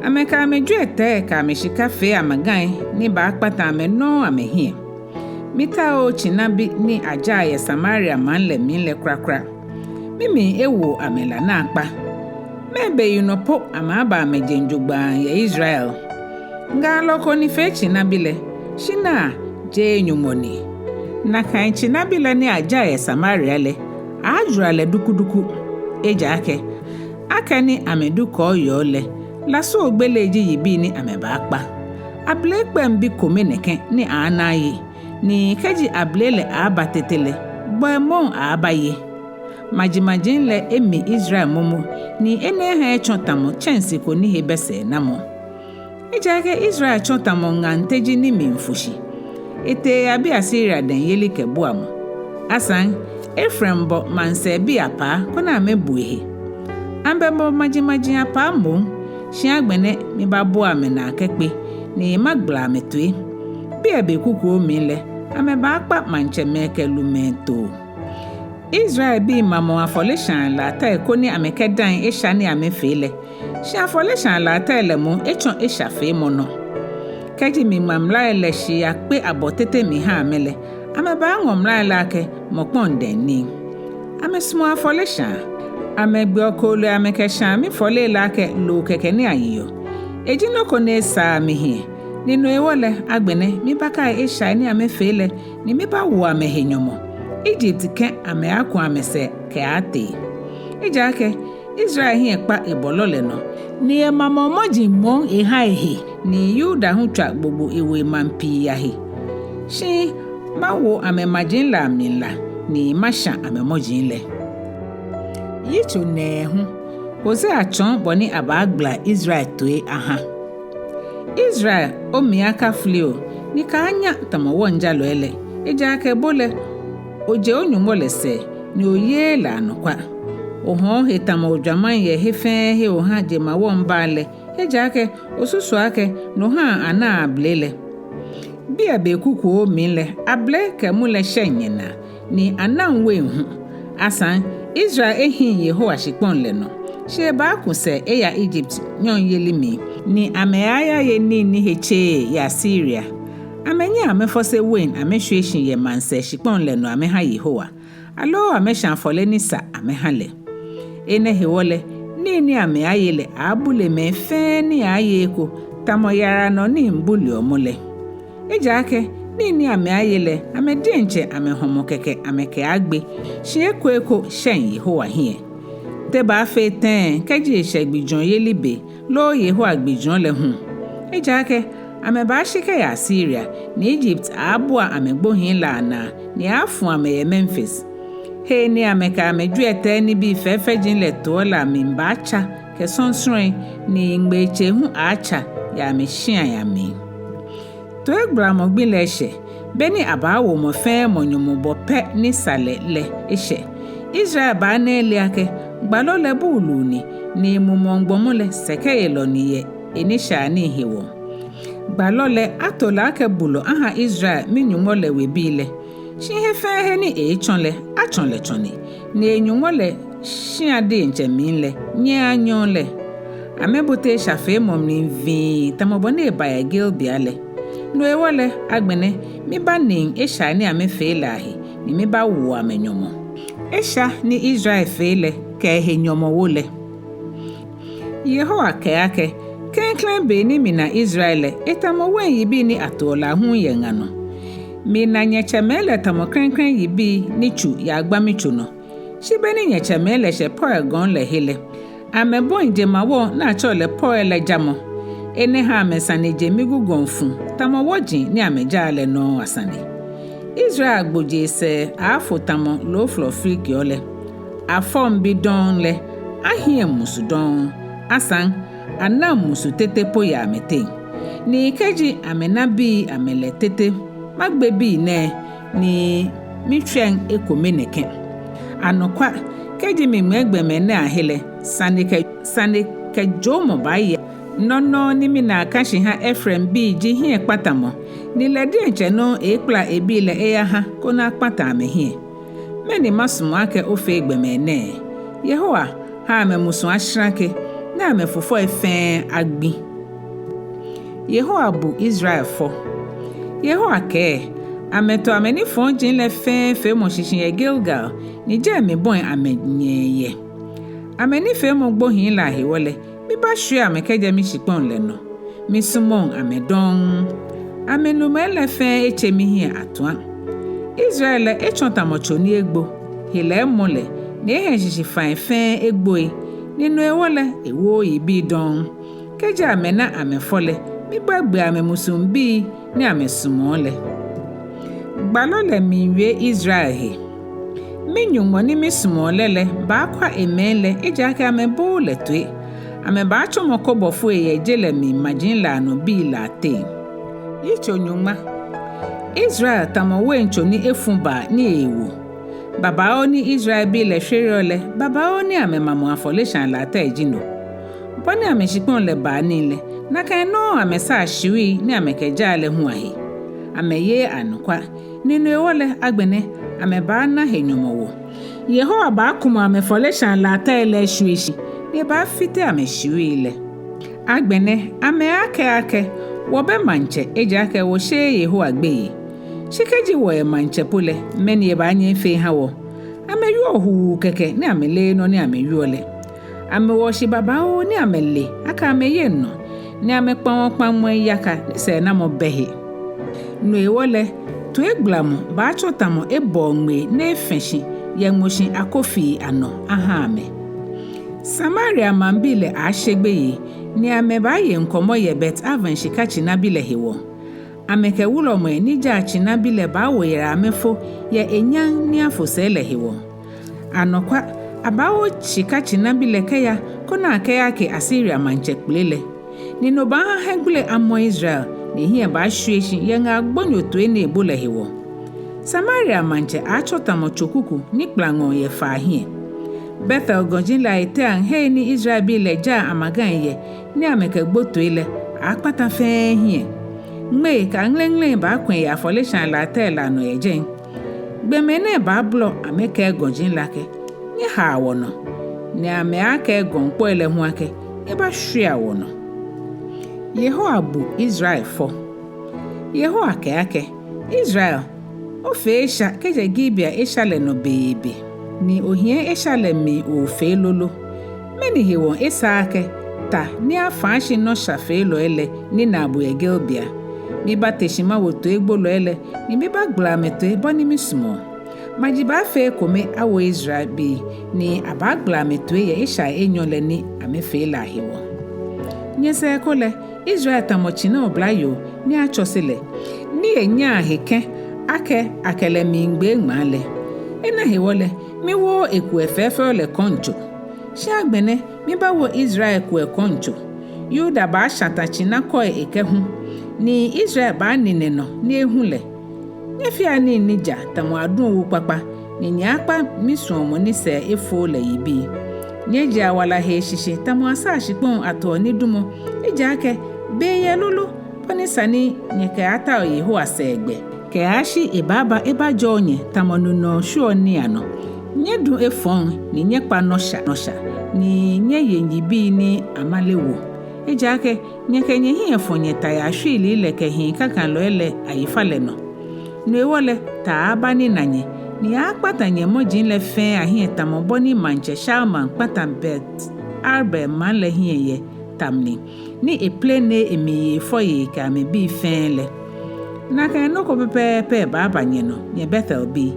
Amɛkɛ amɛjwiɛtɛi kɛ amɛshika fee amagai ni baakpata amɛ nɔŋŋ amɛhiɛ. Mitaooo tsinabi ni ajaa yɛ Samaria maŋ lɛ mli lɛ kwraa kwraa. Mimli ewo amɛ la naakpa. Mɛɛ beyinɔ po amɛaaba amɛjeŋ jogbaŋŋ yɛ Israel? Ŋaalɔ ko ni fee tsinabi lɛ, shi naa, jeee Nyɔŋmɔ ni. Nakai tsinabi lɛ ni ajaa yɛ Samaria lɛ, aaajwara lɛ dukuduku. Ejaakɛ akɛni amɛdu kɔɔyɔɔ lɛ, lasuogbele ji yibii ni amɛbaakpa. Abele kpɛŋ bi kome nɛkɛ ni aana aye, ni kɛji abele lɛ aaba tete lɛ, gbɔi moŋ aaabaye. Majimaji lɛ emi Israel momo, ni enɛ ha etsɔ tamɔ tsɛnsi ko ni he bɛ sɛɛnamɔ. Ejaakɛ Israel tsɔ tamɔ ŋaŋ teji ni miifo shi. Etee eyabi Asiria dɛŋ yelikɛbuamɔ. Asaŋ, Efraim bɔ maŋsɛɛbii apaa koni amɛbu ehe. Amɛbɔ majimaji apaa moŋ, shi agbɛnɛ mibaabua amɛnaa kɛkpe, ni magbala amɛtoi. Biɛ be kukuoo mli lɛ, amɛbaakpa maŋtsɛmɛi kɛ lumɛi too. Israelbii mamɔɔ afɔleshaa latɛi koni amɛkɛdaŋ esha ni amɛfee lɛ, shi afɔleshaa latɛi lɛ moŋ etsɔ eshafeemɔ nɔ. Kɛji miŋma mlai lɛ shi yakpe abɔ tete miha amɛ lɛ, amɛbaaŋɔ mlai lɛ akɛ mɔkpɔŋ dɛŋ nii. Amɛsumɔɔ afɔleshaa. Amɛgbeɔ kooloi amɛkɛshaa mifɔlei lɛ akɛ loo kɛkɛ ni ayeɔ. Eji nɔ ko ni esaaa mihiɛ. Ni no hewɔ lɛ, agbɛnɛ mibaakai eshai ni amɛfee lɛ, ni mibaawo amɛ he nyɔmɔ. Egypt kɛ amɛaaku amɛsɛɛ kɛaatee. Ejaakɛ Israel hiɛ kpa ebɔlɔ lɛ nɔ, ni emamɔ mɔji moŋ eha ehe, ni Yuda hu tswa gbogbo ewo emaŋ pii ahe. Shi mawo amɛmaji lɛ amli la, ni mashã amɛmɔji lɛ. Yitso nɛɛhu. Hosea tsɔɔ bɔ ni abaagbala Israel toi aha. Israel, omli akafili o, ni kaanya tamɔ wɔŋjalɔi lɛ, ejaakɛ bo lɛ, oje o-Nyɔŋmɔ lɛ sɛɛ, ni oyeee lɛ anɔkwa. Ohɔɔ ohe tamɔ ojwamaŋ yɛ he fɛɛ he oha jemawɔŋ Baal lɛ, ejaakɛ osusuɔ akɛ no haa anaa abele lɛ. Biɛ be kukuoo mli lɛ, abele kɛ mu lɛ shɛŋ nyɛnaa, ni anaŋ wein hu. Asaŋ, Israel ehiŋ Yehowa shikpɔŋ lɛ nɔ. Shi ebaaku sɛɛ eya Egypt nyɔŋyeli mli, ni amɛaayaye nii ni he tseee yɛ Asiria. Amɛnyɛŋ amɛfɔse wein amɛshwie shi yɛ maŋsɛɛ shikpɔŋ lɛ nɔ amɛha Yehowa, aloo amɛshã afɔle ni sa amɛha lɛ. Enɛ hewɔ lɛ, nii ni amɛaaye lɛ aabule mɛi fɛɛ ni aaye eko, tamɔ yaranɔ ni buleɔ mɔ lɛ. Ejaakɛ nii ni amɛaaye lɛ, amɛ diɛŋtsɛ amɛhɔmɔ kɛkɛ amɛkɛaagbe, shi eko eko shɛŋ Yehowa hiɛ. Te baafee tɛŋŋ kɛji eshɛ gbijurɔyeli be, loo Yehowa gbijurɔ lɛ hu? Ejaakɛ amɛbaashi kɛya Asiria, ni Egypt aaabua amɛgbohii lɛ anaa, ni aaafu amɛ yɛ Memfis. Hei ni amɛkɛ amɛjwiɛtɛi nibii fɛfɛji lɛ toɔ lɛ amli baatsa kɛ sɔnsɔrɔi, ni ŋmeetsei hu aaatsa yɛ amɛshiai amli. Toigbalamɔ gbi lɛ eshɛ, be ni abaawo mɔ fɛɛ mɔ nyɔmɔ bɔ pɛ ni sa lɛ lɛ eshɛ. Israel baana ele akɛ gbalɔ lɛ buulu ni, ni mumɔŋ gbɔmɔ lɛ sɛkɛyelɔ ni yɛ enishaianii hewɔ. Gbalɔ lɛ ato lɛ akɛ bulɔ aha Israel, mi-Nyɔŋmɔ lɛ webii lɛ. Shi he fɛɛ he ni eeetsɔ lɛ, atsɔ lɛ tsɔne, ni e-Nyɔŋmɔ lɛ shia diɛŋtsɛ mli lɛ, nyɛɛɛ anyɔ lɛ. Amɛbote eshafeemɔ mli vii tamɔ bɔ ni eba yɛ Gibea lɛ. No hewɔ lɛ, agbɛnɛ, mibaanyiɛ esha ni amɛfee lɛ ahe, ni mibaawo amɛ nyɔmɔ. Esha ni Israel fee lɛ kɛ ehe nyɔmɔwoo lɛ. Yehowa kɛɛ akɛ, klɛŋklɛŋ be ni mina Israel lɛ, etamɔ wein yibii ni atoɔ lɛ ahuu yɛ ŋa nɔ. Mina nyɛtsɛmɛi lɛ tamɔ klɛŋklɛŋ yibii ni tsu yɛ agbami tso nɔ. Shi be ni nyɛtsɛmɛi lɛ shɛ Peor gɔŋ lɛ he lɛ, amɛbɔi jemawɔŋ ni atsɛɔ lɛ Peor lɛ jamɔ. Enɛ ha amɛsane je migugɔŋ fu tamɔ wɔji ni amɛjaa lɛ nɔŋŋ asane. Israel agbojee sɛɛ aafo tamɔ loofɔlɔ filikiɔ lɛ. Afɔŋ bi dɔŋŋ lɛ, ahiɛŋ musu dɔŋŋ. Asaŋ, anaŋ musu tete po yɛ amɛteŋ. Ni kɛji amɛna bii amɛlɛ tete, magbe bii nɛɛ, ni mitswɛŋ ekome nɛkɛ. Anɔkwa, kɛji miŋmɛɛ gbɔmɛi nɛɛ ahe lɛ, sane kɛ, sane kɛ jɔɔmɔ baaye. Nɔ nɔŋŋ ni mina akã shi ha Efraim bii ji hiɛkpatamɔ, ni lɛ diɛŋtsɛ nɔŋŋ eekpala ebii lɛ eyaha koni akpata amɛhiɛ. Mɛni masumɔ akɛ ofee gbɔmɛi nɛɛ? Yehowa, ha amɛmusu ashrake, ni amɛfufɔi fɛɛ agbi. Yehowa bu Israel fɔ. Yehowa kɛɛ, amɛto amɛnifɔjianii lɛ fɛɛ feemɔ shishi yɛ Gilgal, ni jɛi mibɔi amɛ nyɛɛ yɛ. Amɛnifeemɔ gbohii lɛ ahewɔ lɛ, mibaashwie amɛ kɛjɛ mishikpɔŋ lɛ nɔ. Misumɔŋ amɛ dɔŋŋ. Amɛlumɛi lɛ fɛɛ etse mihiɛ atua. Israel lɛ etsɔ tamɔ tso ni egbo, hela emɔ lɛ, ni ehiɛshishifai fɛɛ egboi, ni no hewɔ lɛ ewooo yibii dɔŋŋ. Kɛji amɛna amɛfɔ lɛ, mibaagbe amɛmusuŋ bii ni amɛsumɔɔ lɛ. Gbalɔ lɛ miiwie Israel he. Mi-Nyɔŋmɔ ni misumɔɔ lɛ lɛ baakwa emɛi lɛ, ejaakɛ amɛbooo lɛ toi. Amɛbaatsɔmɔ kobɔfoi yɛ je lɛ mli maji lɛ anɔ bii lɛ ateŋ. Yitso nyɔŋma. Israel tamɔ weintso ni efu baa ni eewo. Babaoo ni Israelbii lɛ shwereɔ lɛ, babaoo ni amɛmamɔ afɔleshaa latɛi ji no. Bɔ ni amɛshikpɔŋ lɛ baa nii lɛ, nakai nɔŋŋ amɛsaa shiwii ni amɛkɛjaa lɛ hu ahe. Amɛyeee anɔkwa, ni no hewɔ lɛ agbɛnɛ amɛbaana he nyɔmɔwoo. Yehowa baakumɔ amɛfɔleshaa latɛi lɛ ashwie shi, ni ebaafite amɛshiwii lɛ. Agbɛnɛ amɛaakɛɛ akɛ, wɔbɛ maŋtsɛ, ejaakɛ wɔsheee Yehowa gbeyei. Shi kɛji wɔyɛ maŋtsɛ po lɛ, mɛni ebaanyɛ efee eha wɔ? Amɛwieɔ huu kɛkɛ ni amɛleee nɔ ni amɛwieɔ lɛ. Amɛwoɔ shi babaoo ni amɛle akɛ amɛyeŋ nɔ, ni amɛkpaŋɔ kpaŋmɔi yaka ni sɛɛnamɔ bɛ he. No hewɔ lɛ, toigbalamɔ baatsɔ tamɔ ebɔɔ ŋmei ni efɛ̃ shi yɛ ŋmɔshi akofii anɔ aha amɛ. Samaria maŋbii lɛ aashe gbeyei, ni amɛbaaye ŋkɔmɔ yɛ Bet-Aven shika tsinabi lɛ hewɔ. Amɛkɛ wulɔmɛi ni jaa tsinabi lɛ baawo yara amɛfo yɛ enyam ni afo sɛɛ lɛ hewɔ. Anɔkwa, abaawo shika tsinabi lɛ kɛya koni akɛyake Asiria maŋtsɛ kpele lɛ. Ni no baaha hiɛgbele amɔ Israel, ni ehiɛ baashwie shi yɛ ŋaa gbonyo toi ni ebo lɛ hewɔ. Samaria maŋtsɛ aaatsɔ tamɔ tso kuku ni kplaŋɔ yɛ faa hiɛ. Betel gɔji lɛ ayiteiaŋ hei ni Israelbii lɛ jaa amagai yɛ ni amɛkɛgbo toi lɛ, aaakpata fɛɛ hiɛ. Ŋmei kɛ aŋleŋlei baakwɛ̃ yɛ afɔleshaa latɛi lɛ anɔ yɛ jɛi. Gbɔmɛi nɛɛ baabolɔ amɛkɛɛ gɔji lɛ akɛ, nyɛhaa wɔnɔ. ni amɛaakɛɛ gɔŋkpɔi lɛ hu akɛ, Ebashwiea wɔnɔ. Yehowa bu Israel fɔ. Yehowa kɛɛ akɛ, Israel, ofee esha kɛjɛ Gibea esha lɛ nɔ beebe, ni ohiɛ esha lɛ mli oofee lolo. Mɛni hewɔ esaaa akɛ ta ni afã ashi nɔshafeelɔi lɛ ninaa bo yɛ Gibea? Mibate shi mawo toigbolɔi lɛ, ni mibaagbala amɛtoi bɔ ni misumɔɔ. Maji baafee ekome awo Israelbii, ni abaagbala amɛtoi yɛ eshai enyɔ lɛ ni amɛfee lɛ ahewɔ. Nyɛsɛɛ ko lɛ, Israel tamɔ tsina oblayoo ni atsɔse lɛ, ni enyaa he kɛ̃ akɛ akɛ lɛ miigbee ŋmaa lɛ. Enɛ hewɔ lɛ, miwooo ekuɛ fɛɛfɛo lɛ kɔŋtso. Shi agbɛnɛ mibaawo Israel kuɛ kɔŋtso. Yuda baashata tsina kɔi ekɛhu, ni Israel baanine nɔ ni ehu lɛ. Nyɛfea nii ni ja tamɔ aduɔ wu kpakpa, ni nyɛaakpa misuɔmɔ ni sɛɛ efooo lɛ yibii. Nyɛjiea wala hee shishi tamɔ asaa shikpɔŋ atoɔ nidumɔ, ejaakɛ be yɛ lolo bɔ ni sa ni nyɛkɛaatao Yehowa sɛɛgbɛ, kɛyashi ebaaba ebajɔɔ nyɛ tamɔ nu nɔ shwieɔ nii anɔ. Nyɛdu efɔŋ ni nyɛkpa nɔsha nɔsha, ni nyɛye yibii ni amale wo. Ejaakɛ nyɛkɛ nyɛhiɛ fɔ nyɛtayaa shwiilii lɛ kɛ hii kakalɔi lɛ ayifalɛ nɔ. No hewɔ lɛ, ta aaaba ni na nyɛ, ni aaakpata nyɛmɔji lɛ fɛɛ ahiɛ tamɔ bɔ ni maŋtsɛ Shalman kpata Bet Arbel maŋ lɛ hiɛ yɛ ta mli, ni eplenee emli yei fɔyei kɛ amɛbii fɛɛ lɛ. Nakai nɔ ko pɛpɛɛpɛ baaba nyɛnɔ, nyɛ Betelbii.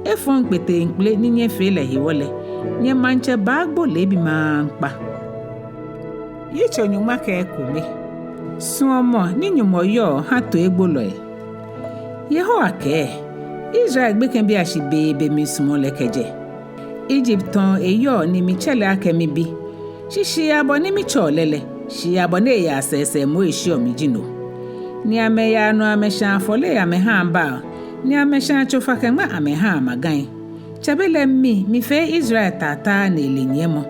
Efɔŋ kpeteŋkpele ni nyɛfee lɛ hewɔ lɛ, nyɛmaŋtsɛ baagbo leebi maŋkpa. Yitso nyɔŋma kɛ ekome. Suɔmɔ ni Nyɔŋmɔ yɔɔ ha toigbolɔi. Yehowa kɛɛ, Israel gbekɛbiiashi beebe misumɔɔ lɛ kɛjɛ. Egypt tɔŋŋ eyɔɔ ni mitsɛ lɛ akɛ mibi. Shi shii abɔ ni mitsɛɔ lɛ lɛ, shii abɔ ni eyaa sɛɛsɛɛ moŋ eshiɔ mi ji no. Ni amɛyaa nɔ amɛshãa afɔlei amɛhaa Baal, ni amɛshãa tsofakɛŋma amɛhaa amãgãi. Tsɛbelɛ mi, mifee Israel tataa ni ele nyiɛmɔ.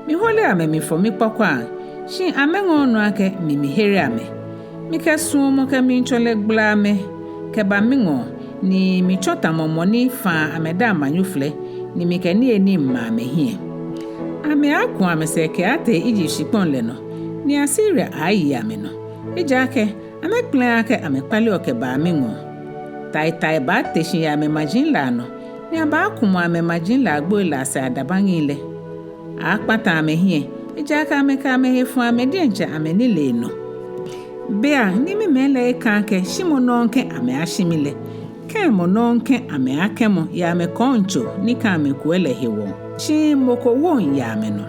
Mihole amɛ mifɔ mikpɔkɔiaŋ, shi amɛŋɔɔɔ nɔ akɛ mi mihere amɛ. Mikɛ suɔmɔ kɛ mlitsɔlɛ gbala amɛ kɛba miŋɔɔ, ni mitsɔ tamɔ mɔ ni faa amɛdaaŋ manyoflɛ, ni mikɛ niyenii maa amɛhiɛ. Amɛaaku amɛsɛɛ kɛaatee Egypt shikpɔŋ lɛ nɔ, ni Asiria aaaye amɛnɔ. Ejaakɛ amɛkpɛlɛɛɛ akɛ amɛkpaleɔ kɛbaa miŋɔɔ. Taitai baate shi yɛ amɛmaji lɛ anɔ, ni abaakumɔ amɛmaji lɛ agboi lɛ asɛɛ adabaŋi lɛ. Aaakpata amɛhiɛ, ejaakɛ amɛkɛ amɛhe fɔ̃ amɛ diɛŋtsɛ amɛnilee nɔ. Beiaŋ ni mimɛi lɛ ekã akɛ shimɔ nɔŋŋ kɛ̃ amɛaashi mi lɛ, kɛ̃ɛmɔ nɔŋŋ kɛ̃ amɛaakɛ̃mɔ yɛ amɛkɔŋtso ni kã amɛkuɛ lɛ hewɔ. Shi mɔ ko woŋ yɛ amɛnɔ.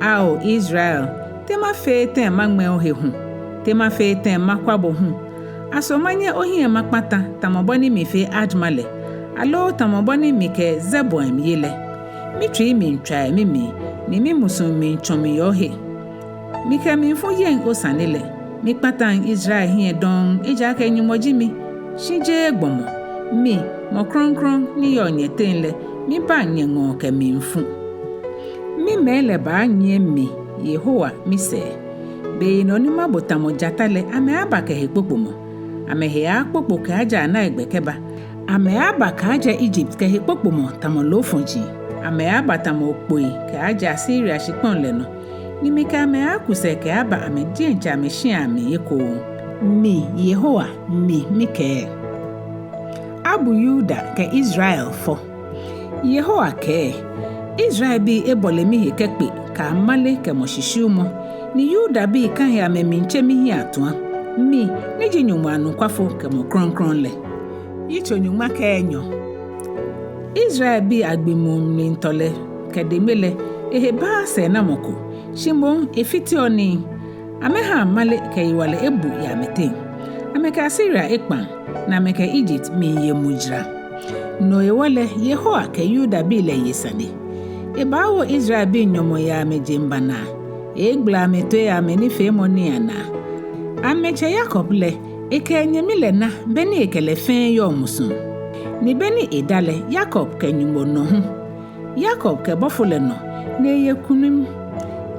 Ao Israel, te mafee tɛŋŋ maŋmɛɛ ohe hu? Te mafee tɛŋŋ makwa bo hu? Aso manyɛ ohiɛ makpata tamɔ bɔ ni mifee Adma lɛ, aloo tamɔ bɔ ni mikɛ Zeboim ye lɛ? Mitsui miitswa yɛ mimli, ni mimusuŋ miitsɔ mi yɛ ohe. Mikɛ mlifu yeŋ osane lɛ. Mikpataŋ Israel hiɛ dɔŋŋ, ejaakɛ Nyɔŋmɔ ji mi, shi jeee gbɔmɔ. Mi, mɔ krɔŋkrɔŋ ni yɔɔ nyɛteŋ lɛ, mibaŋ nyɛŋɔɔ kɛ mlifu. Mimɛi lɛ baanyiɛ mi, Yehowa, misɛɛ. Beyinɔ ni mabo tamɔ jata lɛ, amɛaaba kɛ hekpokpomɔ. Amɛhe aaakpokpo kɛaajɛ anaigbɛ kɛba. Amɛaaba kɛaajɛ Egypt kɛ hekpokpomɔ tamɔ loofɔji. Amɛaaba tamɔ okpoi kɛaajɛ Asiria shikpɔŋ lɛ nɔ. Ni mikɛ amɛ aaaku sɛɛ kɛaaba amɛ diɛŋtsɛ amɛshiai amli ekoŋŋ. Mi, Yehowa, mi, mikɛɛ. Abu Yuda kɛ Israel fɔ. Yehowa kɛɛ, Israelbii ebɔle mihe kɛkpe kɛ amale kɛ mɔshishiumɔ, ni Yudabii kã he amɛmiitse mihiɛ atua. Mi, ni ji Nyɔŋmɔ anɔkwafo kɛ mɔ krɔŋkrɔŋ lɛ. Yitso nyɔŋma kɛ enyɔ. Israelbii agbi muu mli tɔlɛ kɛ deŋme lɛ, ehe baaa sɛɛnamɔ ko, shi moŋ efiteɔ nii. Amɛha amale kɛ yiwalɛ ebu yɛ amɛteŋ. Amɛkɛ Asiria ekpaŋ, ni amɛkɛ Egypt miiye mu jara. No hewɔ lɛ, Yehowa kɛ Yudabii lɛ ye sane. Ebaawo Israelbii nyɔmɔ yɛ amɛjeŋba naa. Egbala amɛtoi yɛ amɛnifeemɔ nii anaa. Amɛtsɛ Yakob lɛ, ekɛ enyɛmi lɛ na, beni ekɛ lɛ fɛɛ yɔɔ musuŋ. Ni beni eda lɛ, Yakob kɛ Nyɔŋmɔ nɔ hu. Yakob kɛ bɔfo lɛ nɔ, ni eye kunim.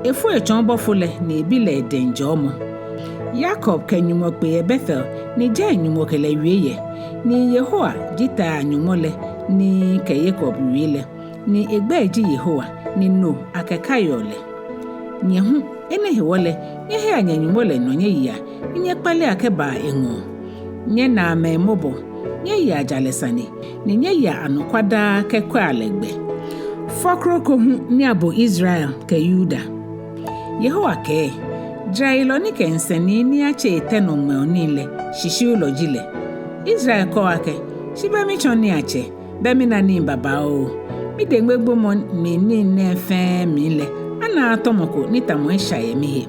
Efo etsɔɔ bɔfo lɛ, ni ebi lɛ edɛŋ jɔɔmɔ. Yakob kɛ Nyɔŋmɔ kpe yɛ Betel, ni jɛi Nyɔŋmɔ kɛ lɛ wie yɛ. Ni Yehowa ji ta Nyɔŋmɔ lɛ, ni kɛ Yakob wie lɛ. ni egbɛi ji Yehowa, ni no akɛkaiɔ lɛ. Nyɛ hu, enɛ hewɔ lɛ, nyɛhea nyɛ-Nyɔŋmɔ lɛ nɔ nyɛyea, ni nyɛkpalea kɛbaa eŋɔɔ. Nyɛnaa mɛi mɔbɔ, nyɛyea jalɛ sane, ni nyɛyea anɔkwa daa kɛkwɛa lɛ gbɛ. Fɔ kroko hu ni abu Israel kɛ Yuda. Yehowa kɛɛ, jarayelɔ ni kɛ nsɛni ni atse etɛ nɔ ŋmɛɔ nii lɛ, shishiulɔ ji lɛ. Israel kɛɔ akɛ, shi bɛ mitsɔ niiatsɛ, bɛ mina nii babaoo. Mideŋmegbomɔ mli nii nɛɛ fɛɛ mli lɛ, anaaa tɔmɔ ko ni tamɔ esha yɛ mihe.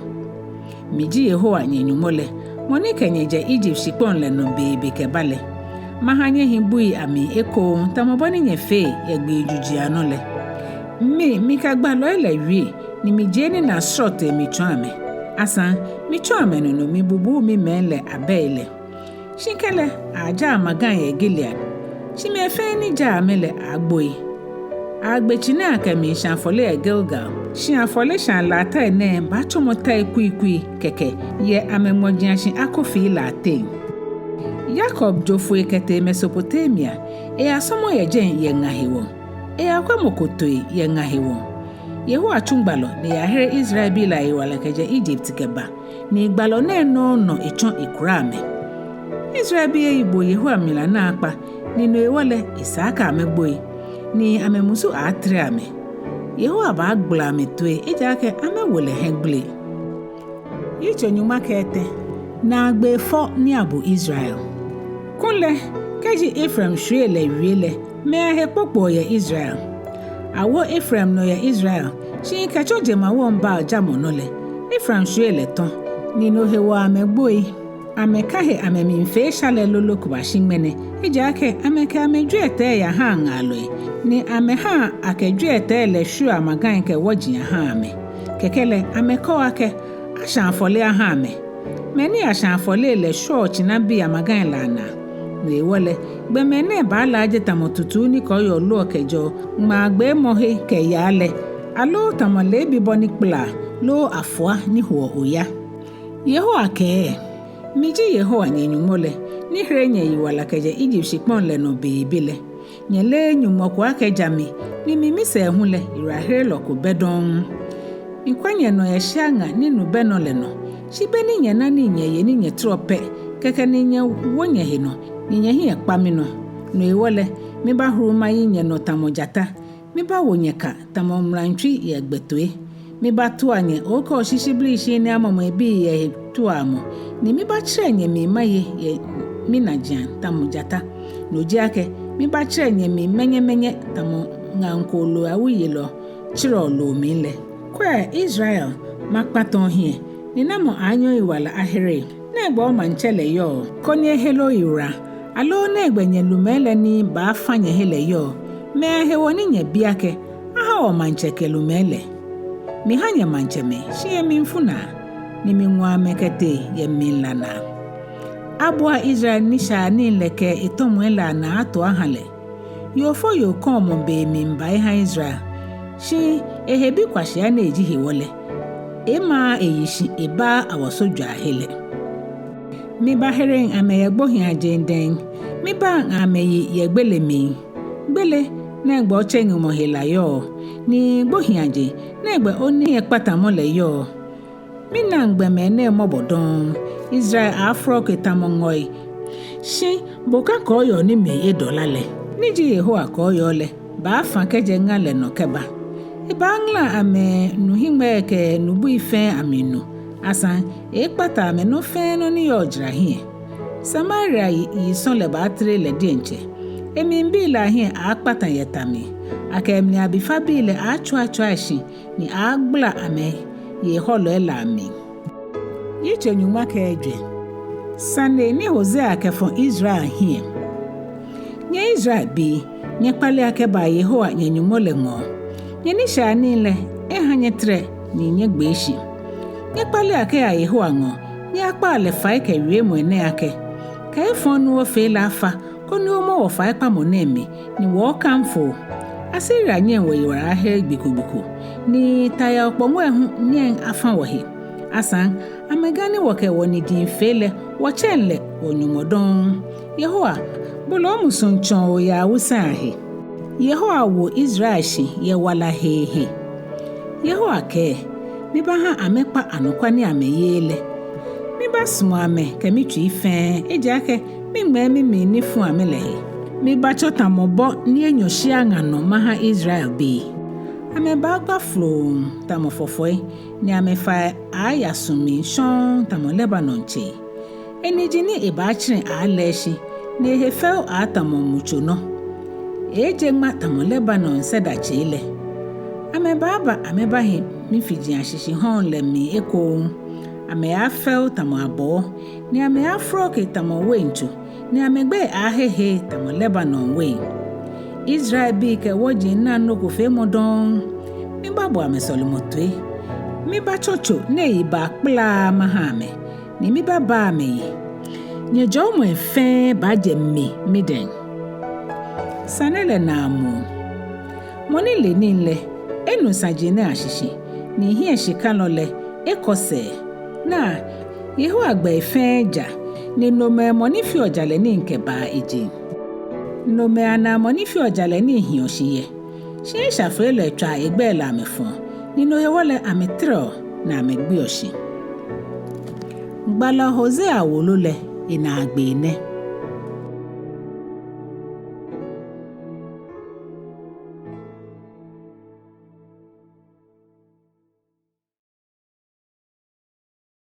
Miji Yehowa nyɛ-Nyɔŋmɔ lɛ, mɔ ni kɛ nyɛ jɛ Egypt shikpɔŋ lɛ nɔ beebe kɛba lɛ. Maha nyɛhi bui amli ekoŋŋ tamɔ bɔ ni nyɛfee yɛ gbii juji anɔ lɛ. Mi, mikɛ gbalɔi lɛ wie, ni mijie ninaa srɔtoi mitsɔɔ amɛ. Asaŋ, mitsɔ amɛnɔ nɔ mibubu mimɛi lɛ abɛi lɛ. Shi kɛlɛ, ajaa amagai yɛ Gilead. Shi mɛi fɛɛ ni jaa amɛ lɛ agboi. Agbe tsinai akɛmiisha afɔle yɛ Gilgal. Shi afɔleshaa latɛi nɛɛ baatsɔmɔ tɛi kuikui kɛkɛ yɛ amɛŋmɔjiashi akofii lɛ ateŋ. Yakob jo foi kɛtee Mesopotamia. Eyasɔmɔ yɛ jɛi yɛ ŋa hewɔ. Eyakwɛ mɔ ko toi yɛ ŋa hewɔ. Yehowa tsu gbalɔ ni eyahere Israelbii lɛ ayiwala kɛjɛ Egypt kɛba, ni gbalɔ nɛɛ nɔŋŋ nɔ etsɔ ekura amɛ. Israelbii eyi bo Yehowa mlila naakpa, ni no hewɔ lɛ esa akɛ amɛgboi, ni amɛmusu atere amɛ. Yehowa baagbala amɛtoi, ejaakɛ amɛwo lɛ hiɛgbele. Yitso nyɔŋma kɛ etɛ. Naagbee fɔ ni abu Israel. Kulɛ, kɛji Efraim shwiei lɛ wie lɛ, mɛi ahe kpokpoɔ yɛ Israel. Awo Efraim nɔ yɛ Israel, shi kɛtsɔ jemawɔŋ Baal jamɔ nɔ lɛ, Efraim shwiei lɛ tɔ, ni no hewɔ amɛgboi. Amɛkahe amɛmiifee esha lɛ lolo kɛbashi ŋmɛnɛ, ejaakɛ amɛkɛ amɛjwiɛtɛi yahaa ŋaalɔi, ni amɛhaa akɛ jwiɛtɛi lɛ shwieɔ amagai kɛ wɔji ahaa amɛ. Kɛkɛ lɛ amɛkɛɔ akɛ, asha afɔle aha amɛ. Mɛi ni asha afɔle lɛ shwieɔ tsinabii amagai lɛ anaa. No hewɔ lɛ, gbɔmɛi nɛɛ baalaaje tamɔ tutu ni kɔɔyɔɔ loɔ kɛjɛɔ ŋmaagbɛɛmɔhe kɛyaa lɛ, aloo tamɔ leebi bɔ ni kpalaa, loo afua ni hoɔ oya. Yehowa kɛɛ, miji Yehowa nyɛ-Nyɔŋmɔ lɛ, ni here nyɛyiwala kɛjɛ Egypt shikpɔŋ lɛ nɔ beebe lɛ. Nyɛleee nyɔŋmɔ ko akɛ ja mi, ni mi misɛɛ hu lɛ, yiwalaherelɔ ko bɛ dɔŋŋ. Mikwɛ nyɛnɔ yɛ shia ŋa ni nu bɛ nɔ lɛ nɔ, shi be ni nyɛna nii nyɛye ni nyɛtɔrɔ pɛ, kɛkɛ ni nyɛwo nyɛhe nɔ, ni nyɛhiɛ kpa minɔ. No hewɔ lɛ, mibaahuru mayi nyɛnɔ tamɔ jata, mibaawo nyɛ ka tamɔ mlantswi yɛ gbɛ toi. Mibaatua nyɛ okɛ oshishibrishi ni amɔmɔ ebii yɛ hetuamɔ, ni mibaatsɛrɛ nyɛmli maye yɛ minajiaŋ tamɔ jata. No ji akɛ, mibaatsɛrɛ nyɛmli mɛnyɛmɛnyɛ tamɔ ŋaŋ kooloo awuyelɔ tsɛrɛɔ loo mli lɛ. Kwɛ Israel, makpata ohiɛ, ni namɔ aaanyɛ oyiwala ahere? Nɛgbɛ omaŋtsɛ lɛ yɔɔ, koni ehere oyiwala? Aloo nɛgbɛ nyɛlumɛi lɛ ni baafa nyɛhe lɛ yɔɔ, mɛi ahewɔ ni nyɛbi akɛ, aha wɔ maŋtsɛ kɛ lumɛi lɛ? Miha nyɛ maŋtsɛmɛi, shi nyɛmli fu naa, ni miŋɔ amɛ kɛtee yɛ mlila naa. Abua Israel nishaianii lɛ kɛ etɔmɔi lɛ anaa ato aha lɛ. Yoofɔyoo kɔɔmɔ be miiba eha Israel. Shi ehe bi kwashia ni eji hewɔ lɛ, emaaa eyi shi ebaaa awɔsojwaa he lɛ. Mibaahere amɛ yɛ gbohiiajeŋ dɛŋ, mibaaŋa amɛyi yɛ gbele mli. Gbele, nɛgbɛ otsɛŋemɔ hela yɔɔ? Ni gbohiiajeŋ, nɛgbɛ oniiakpatamɔ lɛ yɔɔ? Minaŋ gbɔmɛi nɛɛ mɔbɔ dɔŋŋ. Israel aafrɔke tamɔ ŋɔi. Shi boka kɔɔyɔɔ ni mli edɔ la lɛ, ni ji Yehowa kɔɔyɔɔ lɛ, baafa kɛjɛ ŋa lɛ nɔ kɛba. Ebaaŋala amɛnuhiŋmɛii kɛ nubui fɛɛ amli nu. Asaŋ, eeekpata amɛnɔ fɛɛ nɔ ni yɔɔ jara hiɛ. Samaria yi, yisɔ lɛ baatere lɛ diɛŋtsɛ. Emlibii lɛ ahiɛ aaakpata yɛ ta mli. Akɛ emli abifabii lɛ aaatswaatswaa shi, ni aaagbala amɛyihɔlɔi lɛ amli. Yitso nyɔŋma kɛ ejwɛ. Sane ni Hosea kɛfɔ Israel hiɛ. Nyɛ Israelbii, nyɛkpalea kɛbaa Yehowa nyɛ-Nyɔŋmɔ lɛ ŋɔɔ. Nyɛnishaianii lɛ, eha nyɛtɛrɛ ni nyɛgbee shi. Nyɛkpalea kɛyaa Yehowa ŋɔɔ, nyɛyakpaa lɛ fai kɛ wiemɔi nɛɛ akɛ: Ka efɔŋ ni wɔfee lɛ afa, koni omɔ wɔfaikpamɔ nɛɛ mli, ni wɔɔkamfo o. Asiria nyɛŋ wɔyiwala ahere gbi ko gbi ko, ni tayɔɔ kpɔŋɔi hu nyɛŋ afa wɔhe. Asaŋ, amɛgã ni wɔkɛ wɔniji fee lɛ, wɔtsɛŋ lɛ wɔ-Nyɔŋmɔ dɔŋŋ. Yehowa, bo lɛ omusuŋ tsɔɔ yɛ awusai ahe. Yehowa wo Israel shi yɛ wala hee he. Yehowa kɛɛ, mibaaha amɛkpa anɔkwa ni amɛyeee lɛ. Mibaasumɔ amɛ kɛ mitsui fɛɛ, ejaakɛ miŋmɛɛ mimli ni fu amɛ lɛ he. Mibaatsɔ tamɔ bɔ ni enyɔ shia ŋa nɔ maha Israelbii. Amɛbaagba floŋŋ tamɔ fɔfɔi, ni amɛfai aaaya su mli shɔŋŋ tamɔ Lebanon tsei. Eniji ni ebaatsɛ̃rɛ aalɛɛ shi, ni ehe fɛo aatamɔ mutso nɔ. Eeeje ŋma tamɔ Lebanon seda tsei lɛ. Amɛbaaba amɛbahi mifiji ashishi hɔɔŋ lɛ mli ekoŋŋ. Amɛaafɛo tamɔ abɔɔ, ni amɛaafrɔke tamɔ weintso, ni amɛgbɛi aahehe tamɔ Lebanon wein. Israelbii kɛ wɔji naŋ nɔ ko feemɔ dɔŋŋ. Mibaabo amɛsɔlemɔ toi. Mibaatsɔ tso ni eyi baa kplaa maha amɛ, ni mibaabaa amɛyi. Nyɛjɔɔmɔi fɛɛ baajɛ mi midɛŋ. Sane lɛ naamuɔ. Mɔ ni le nii lɛ, enu saji nɛɛ ashishi, ni hiɛshikalɔ lɛ, ekɔ sɛɛ. Naa, Yehowa gbɛi fɛɛ ja, ni nomɛi mɔ ni feɔ jalɛ nii kɛbaa ejeŋ. Nomɛi anaa mɔ ni feɔ jalɛ nii hiɔ shi yɛ. Shi eshafeelɔi tswaa egbɛi lɛ amɛfɔ̃ɔ, ni no hewɔ lɛ amɛtɛrɛɔ ni amɛgbeɔ shi. Gbalɔ Hosea wolo lɛ enaagbee nɛ.